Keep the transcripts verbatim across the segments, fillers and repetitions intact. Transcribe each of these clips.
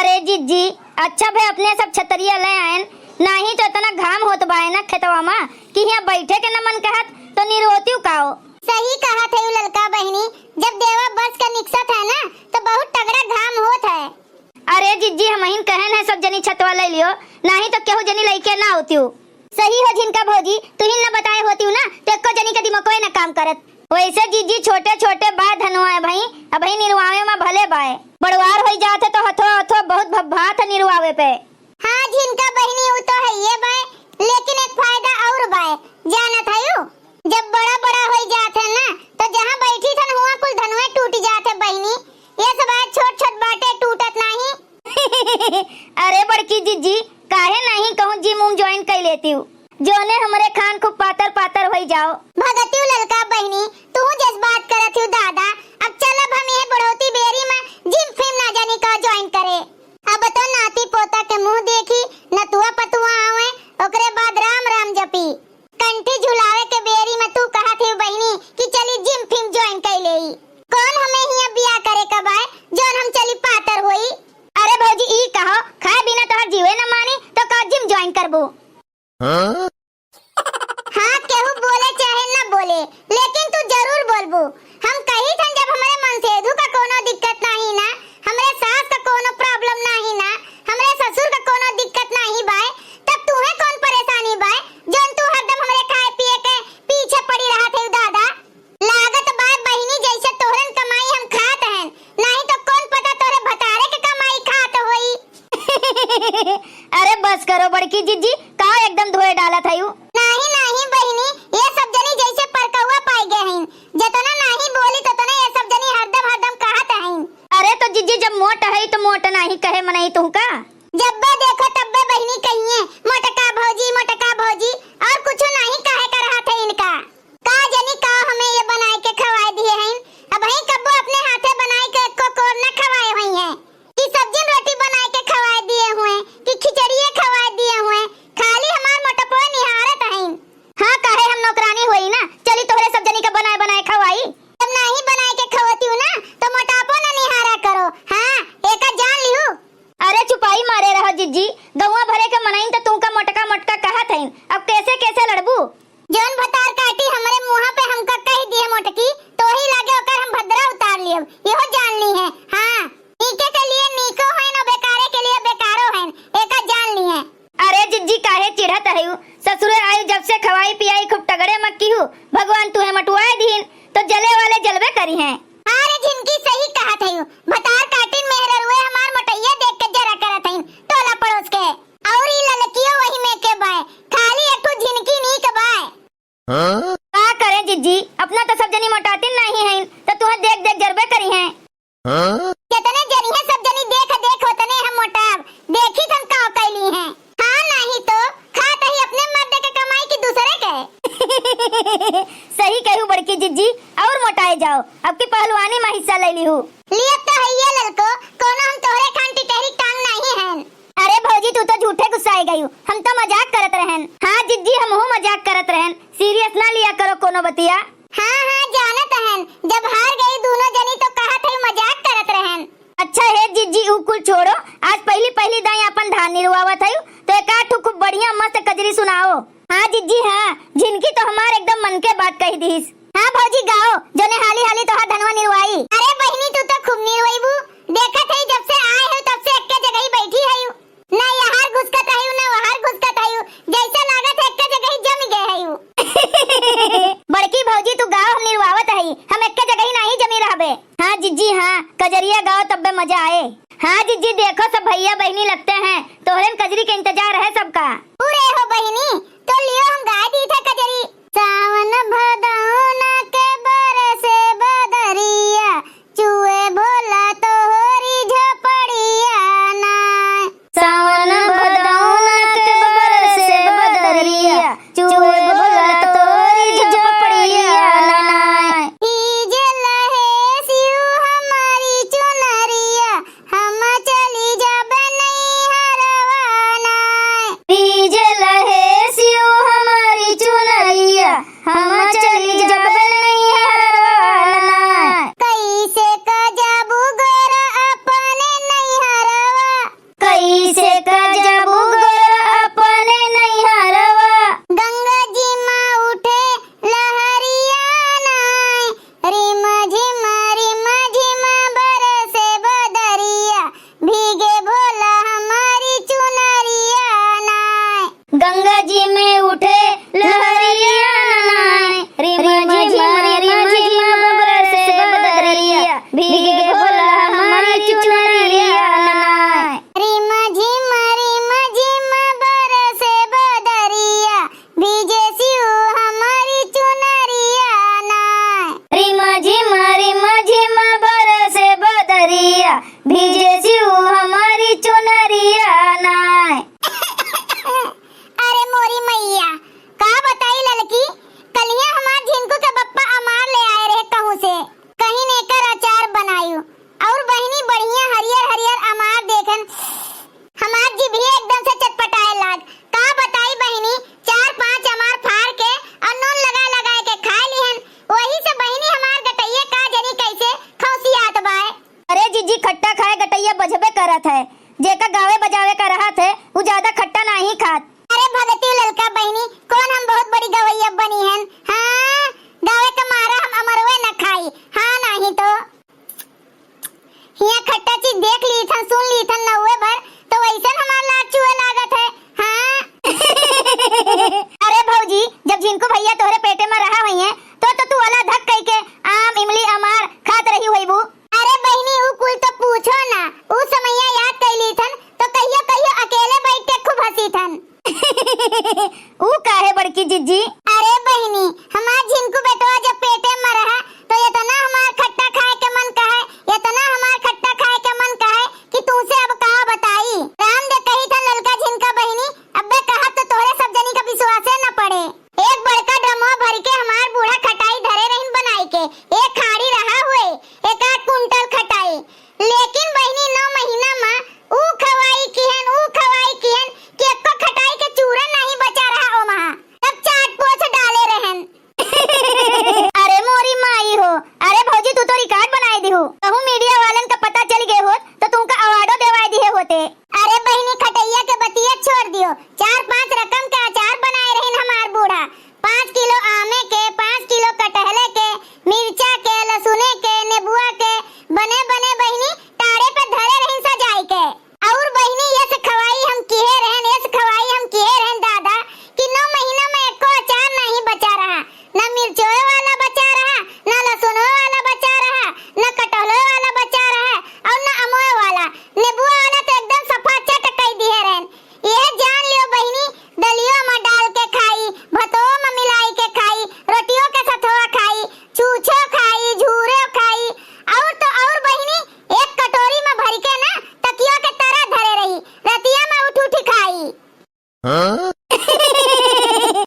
अरे जिज्जी, अच्छा भे अपने सब छतरिया ले आएन, नाही तो इतना घाम होत बाए ना खेतवा मा कि हियाँ बैठे के न मन कहत, तो निरोतिउ काओ। सही कहत है ललका बहिनी, जब देवा बरस के निकसत है ना तो बहुत तगड़ा घाम होत है। अरे जिज्जी, हमहिन कहन है सब जनी छतवा ले लियो, नाही तो केहू जनी लइके ना होतिउ। सही हो झिनका भौजी, तुहिन न बताए होतिउ ना तो एको जनी के दिमागोए न काम करत। वैसे जिज्जी छोटे छोटे बाय धनवा है भाई, अबही निरवावे मा भले बाय। बड़वार होई जात है तो हथवा हथवा बहुत भभात है निरवावे पे। हाँ झिनका बहिनी, उ तो हइये बाय, लेकिन एक फायदा और बाय, जानत हयू? जब बड़ा बड़ा होई जात है ना, तो जहाँ बैठी थन हुआ कुल धनवे टूट जात है बहिनी। ये सब आज छोट छोट बाटे टूटत नाही। अरे बड़की जिज्जी, काहे नाही कहूँ जिम उम ज्वाइन कर लेतिउ? जोने हमरे खान खूब पातर पातर होई जाओ। भगतिउ ललका बहिनी, तू जस बात करत हूँ दादा, अब चलब हम ये बुढ़ौती बेरी मा जिम फिम ना जानी का ज्वाइन करे। अब तो नाती पोता के मुँह देखी, नतुआ पतुआ आवे, ओकरे बाद राम राम जपी। कंठी झुलावे के बेरी मा तू कहत हूँ बहिनी कि चली जिम फिम ज्वाइन कर लेई। कौन हमें हिया बिया करे का बाय, जौन हम चली पातर होई? अरे भौजी, ई कहो, खाए बिना तोहर जीवे न मानी, तो का जिम ज्वाइन करबू? हाँ? हाँ, केहू बोले चाहे न बोले, लेकिन तू जरूर बोलबू। हम कही थन जब हमरे मनसेधु का कोनो दिक्कत नाही ना, हमरे सास का कोनो प्रॉब्लम नाही ना, हमरे ससुर का कोनो दिक्कत नाही बाय, तब तुहे कौन परेशानी बाय, जौन तू हरदम हमरे खाए पिए के पीछे पड़ी रहत है दादा? लागत बाय बहिनी जैसे तोहरन कमाई हम खात हन, नाही तो कौन पता तोहरे भतारे के कमाई खात होई। अरे बस करो बड़की जिज्जी, का एकदम धोए डालत हयू? नाही नाही बहिनी, ये सब जनी जैसे परकौआ पाई गए हईन, जतना नाही बोली ततना ये सब जनी हरदम हरदम कहत हईन। अरे तो जिज्जी जब मोट है तो मोट नाही कहे मनई तुहका? जब्बे देखो तब्बे बहिनी कहिए मोटका भौजी, मोटका भौजी, और कुछ नाही कहे का रहत है इनका। का जनी का हमें ये बनाए के खवाए दिए हैं, अबही कब्बो अपने हाथे बनाए के एको कोर न खवाए हुई हैं। कि सब्जी रोटी बनाए के खवाए दिए हुए, कि खिचड़िए खवाए दिए हुए, खाली हमार मोटपो निहारत हैं। हाँ, काहे हम नौकरानी होई ना, चली तोहरे सब जनी के बनाए बनाए खवाई। जब नाही बनाए के खवती हूँ ना, तो मोटापो न निहारा करो। हाँ, एका जान लिहू। अरे चुपाई मारे रहो जिज्जी, गौवा भरे के मनइन त तुमका मोटका मोटका कहत हइन, अब कैसे कैसे लड़बू? जौन भतार काटी हमरे मुँहा पे हमका कह दिए मोटकी, तो वही लागे ओकर हम भद्रा उतार लियब, इहो जान ली है। हाँ, नीके के लिए नीको हइन और बेकारे के लिए बेकारो हइन, एका जान ली है। अरे जिज्जी काहे चिढ़त हयू? ससुरे आई जब से खवाई पियाई खूब तगड़े मक्की हू, भगवान तुहे मटुआए दीन, तो जले वाले जलबे करी हैं। अरे झिनकी सही कहत हयू, भतार काटिन मेहररुए हमार मोटैया देख के जरा करत हईन टोला पड़ोस के। और ई ललकियो वही में के बाय, खाली एक ठो झिनकी नीक बाय। हाँ? का करें जिज्जी, अपना तो सब जनी मोटातिन नहीं हईन, तो तुहे देख देख जरबे करी हैं। हाँ? जतने जनी है सब जनी देख देख ओतने हम मोटाब, देखी थन का कैली हैं। हाँ नहीं तो, खात ही अपने मर्द के कमाई की दूसरे के। सही कहू बड़की जिज्जी, और मोटाए जाओ, अब की पहलवानी में हिस्सा ले ली हूँ। लियत तो हइये ललको, कोनो हम तोहरे खान टिटहरी टांग नाही हन। अरे भौजी, तू तो झूठे गुस्साए गयू, हम तो मजाक करत रहन। हाँ जिज्जी, हमहू मजाक करत रहन, serious ना लिया करो कोनो बतिया। हाँ, हाँ, जानत हन, जब हार गई दूनो जनी तो कहत है मजाक करत रहन। अच्छा हे जिज्जी, ऊ कुल छोड़ो, आज पहली पहली दाई आपन धान निरुआवत हयू, तो एक आध ठो खूब बढ़िया मस्त कजरी सुनाओ। हाँ जिज्जी, हाँ, झिनकी तो हमार एकदम मन के बात कह दीस। हाँ भौजी गाओ, जोने हाली हाली तोहार धनवा निरुआई। अरे बहिनी, तू तो खूब निरुआईबू, देखत है जब से आए हो तब से एक्के जगह ही बैठी है। ना यहार घुसकत हयू, ना वहार घुसकत हयू, जैसे लागत है एक्के जगह ही जम गए हयू। बड़की भौजी तू गाओ, हम निरुआवत हई, हम एक्के जगह ही नाही जमी रहबे। हाँ जिज्जी हाँ, कजरिया गाओ तब्बे मजा आए। हाँ जिज्जी, देखो सब भैया बहिनी लगते हैं, तोहरेन कजरी के इंतजार है सबका। पूरे हो बहिनी, तो लियो हम गाय दी थे कजरी। सावन भदौना के बरसे बदरिया, चुए भोला तोहरी झोपड़िया ना। सावन भदौना के बरसे बदरिया, चुए भोला तोहरी झोपड़िया ना। भीजे लहे सिउ हमारी चुनरिया, हम चली जाबे नैहरवा ना। भीजे लहे सिउ हमारी चुनरिया, हम चली जाबे नैहरवा ना। जैसी वो हमारी चुनरिया ना। अरे मोरी मैया, का बताई ललकी, कलिया हमार झिनकू के बप्पा अमार ले आए रहे कहूँ से, कहिन एकर अचार बनायू। और बहिनी बढ़िया हरियर हरियर अमार देखन, हमार जिभिया एकदम से चटपटाए लाग। का बताई बहिनी, चार पांच अमार फार के और नून लगा लगा के खाए लिहन। वही से बहिनी हमार गटइया का जनी कैसे खौसियात बाय। अरे जिज्जी, खट्टा खाए गटइया बजबे करत है। जेका गावे बजावे का रहत है, उ ज्यादा खट्टा नाही खात। अरे भगती ललका बहिनी, कौन हम बहुत बड़ी गवैया बनी हन? हाँ, गावे का मारा हम अमरवे न खाई। हाँ, नाही तो हिया खट्टा चीज देख ली थन, सुन ली थन नौवे भर, तो वैसन हमार लाग चुए लागत है। हाँ। अरे भौजी, जब झिनकू भैया तोहरे पेटे में रहा हुई है, तो, तो तू अला धक कई के आम, इमली, अमार खात रही होइबू। अरे बहिनी, ऊ कुल तो पूछो ना, ऊ समैया याद कइली थन तो कहियो कहियो अकेले बैठ के खूब हंसी थन। ऊ काहे बड़की जिज्जी? अरे बहिनी, हमार झिनकू बेटवा जब पेटे में रहा तो इतना हमार खट्टा खाए के मन कहे, इतना हमार खट्टा खाए के मन कहे कि तुमसे अब का बताई। राम दे कही थन ललका झिनका बहिनी, अब्बे कहब तो तोहरे सब जनी का विश्वासे न पड़े। एक बड़का ड्रमवा भर के हमार बूढ़ा खटाई धरे रहिन बनाई के, एक खाड़ी रहा हुए, एक आध कुंटल खटाई। लेकिन बहिनी, नौ महीना मा ऊ खवाई किहन, ऊ खवाई किहन कि एको खटाई के चूरा नहीं बचा रहा ओमा। तब चाट पोछ डाले रहन। अरे मोरी माई हो, अरे भौजी, तू तो record बनाए दिहू। कहूँ media वालन का पता चल गए होत तो तुमका अवार्डो देवाए दिहे होते। अरे बहिनी, खटैया के बतिया छोड़ दियो, चार पांच रकम के अचार बनाए रहिन हमार बूढ़ा। पाँच किलो आमे के, पाँच किलो कटहले के, मिर्चा के, लहसुने के, नेबुआ के, बने बने बहिनी टाड़े पे धरे रहिन सजाई के। और बहिनी, यस खवाई हम किहे रहन, यस खवाई हम किहे रहन दादा, कि नौ महीना में एको अचार नहीं बचा रहा, ना मिर्चोए वाला बचा रहा, ना लहसुनोए वाला बचा रहा, ना कटहलोए वाला बचा रहा, और ना अमोए वाला, नेबुआ वाला तो एकदम सफा चट कई दिहे रहन। यह जान लियो बहिनी, दलियो में डाल के खाई, भतो में मिलाई के खाई, रोटियों के सथवा खाई, छूछो खाई, झूरो खाई, और तो और बहिनी, एक कटोरी में भर के ना तकिया के तरह धरे रही, रतिया में उठ उठ खाई। हाँ?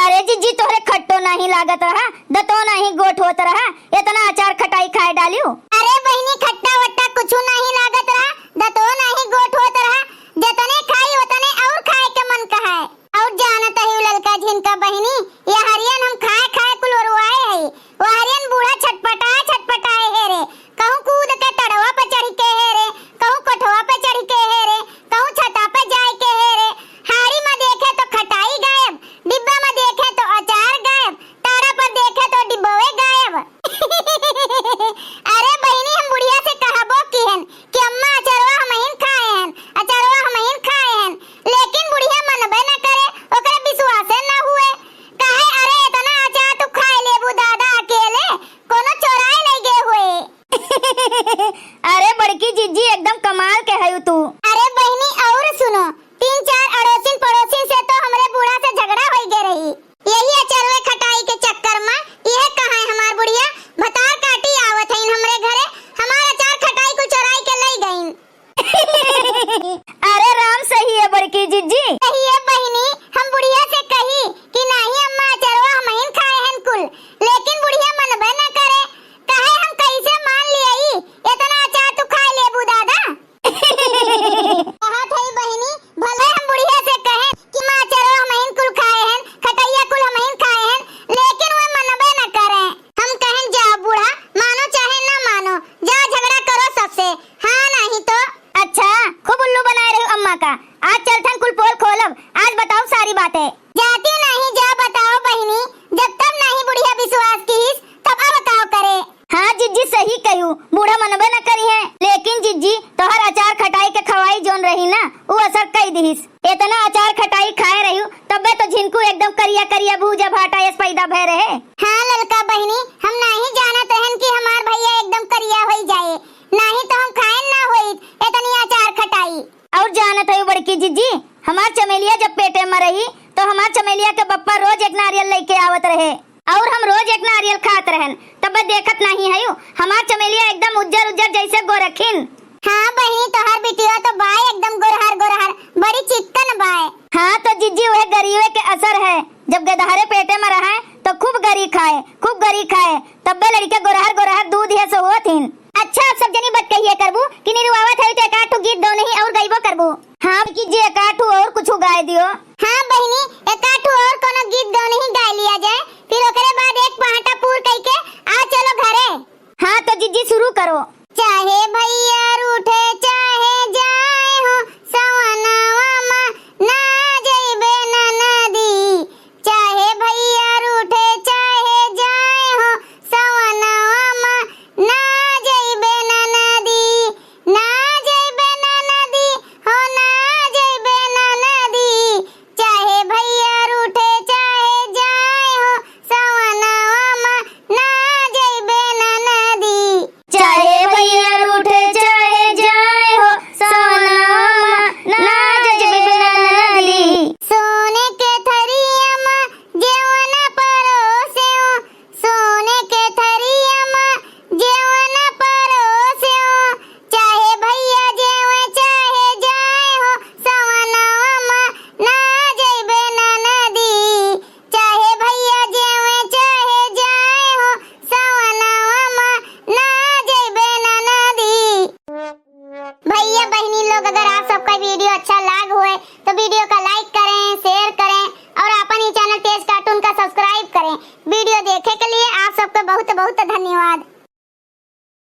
अरे जिज्जी, तोहरे खट्टो नहीं लागत रहा, दतो नहीं गोठ होत रहा, इतना अचार खटाई खाए डालियो। अरे बहिनी, खट्टा वट्टा कुछ नहीं लागत रहा, दतो नहीं गोठ होत रहा, जतने खाई उतने और खाए के मन कहे। और जानत ही ललका झिनका बहिनी, यहरियन हम खाए खाए कुल ओरुआए हई। वहरियन बूढ़ा छटपटाए छटपटाए हेरे, कहूँ कूद के तड़वा पे चढ़ के हेरे, कहूँ कोठवा पे चढ़ के हेरे, कहूँ छता पे जाए के हेरे। हाड़ी में देखे तो खटाई गायब, डिब्बा में देखे तो अचार गायब, तारा पर देखे तो डिब्बवे गायब। अरे बहिनी, हम बुढ़िया से कहबो किहन कि अम्मा, अचरवा हमहिन खाए हन, अचरवा हमहिन खाए हन, लेकिन बुढ़िया मनबे न करे, ओकरे विश्वासे न हुए। कहे, "अरे, इतना अचार तू खाए लेबू दादा अकेले, कोनो चोराए ले गए हुए।" अरे बड़की जिज्जी, एकदम कमाल के हयू तू। अरे बहिनी, और सुनो, तीन चार अड़ोसिन पड़ोसिन से तो हमरे बूढ़ा से झगड़ा होई गए रही। यही अचरवे खटाई के चक्कर में यह कहा है हमार बुढ़िया, भतार काटी आवत हईन हमरे घरे, हमार अचार खटाई कुल चोराई के लई गईन। अरे राम, सही है बड़की जिज्जी। सही है बहिनी, हम बुढ़िया से कही कि नाही अम्मा, अचरवा हमहिन खाए हन कुल, लेकिन बुढ़िया मनबे न करे। कहे हम कैसे मान लियई, इतना अचार तू खाए लेबू दादा? कहत हई बहिनी, भले हम बुढ़िया से कहे कि माँ अचरवा हमहिन कुल खाए हन, खटैया कुल हमहिन खाए हन, लेकिन वे मनबे न करे। हम कहन, "जा बूढ़ा, मानो चाहे ना मानो, जा झगड़ा करो सबसे, हाँ नहीं तो।" अच्छा, खूब उल्लू बनाए रही अम्मा का। आज चलथन कुल पोल खोलब, आज बताओ सारी बातें। जाती नहीं, जा बताओ बहिनी, जब तब नहीं बुढ़िया विश्वास किहिस, तब अब का करे? हाँ जिज्जी, सही कहू, बूढ़ा मनबे न करी है, लेकिन जिज्जी तोहर अचार खटाई के खवाई जोन रही ना, उ असर कई दिहिस। इतना अचार खटाई खाए रही, तबे तो झिनकू एकदम करिया करिया भूजा भाटा यस पैदा भय रहे। हाँ ललका बहिनी, हम नाही जानत रहन कि हमार भैया एकदम करिया होई जाए, नाही तो हम खाएन ना होइत इतनी अचार खटाई। और जानत हई बड़की जिज्जी, हमार चमेलिया जब पेटे में रही, तो हमार चमेलिया के बप्पा रोज एक नारियल लेके आवत रहे, और हम रोज एक नारियल खात रहन। तब देखत नहीं हयू, हमार चमेलिया एकदम उज्जर उज्जर जैसे गोरखिन। हाँ बहिनी, तोहार गीत गौनही और गइबो करबू। हाँ, कि जे एकाठू और कुछ गाय दियो। हाँ बहिनी, एकाठू और कोनो गीत गौनही गाय लिया जाए, फिर ओकरे बाद एक पहाटा पूर कइके आ चलो घरे। हाँ, तो जीजी शुरू करो। चाहे भैया रूठे चाहे जाए हो, सवनवा मा ना जइबे ननदी। चाहे भैया रूठे चाहे जाए हो, सवनवा मा ना जइबे ननदी, ना जइबे ननदी, हो ना जइबे ननदी। चाहे भैया रूठे चाहे जाए हो, सवनवा मा ना जइबे ननदी। चाहे भैया रूठे चाहे जाए हो, सवनवा मा ना जइबे ननदी। सोने के थरिया मा जेवन परोसे हो, सोने के थरिया मा जेवन परोसे हो। चाहे भैया जेवे चाहे जाए हो, सवनवा मा ना जइबे ननदी। चाहे भैया जेवे चाहे जाए हो, सवनवा मा ना जइबे ननदी। भैया बहिनी लोग, अगर आप सबका वीडियो अच्छा लाग होए तो वीडियो का लाइक करें, शेयर करें और अपन ही चैनल तेज कार्टून का सब्सक्राइब करें। वीडियो देखे के लिए आप सबका बहुत बहुत धन्यवाद।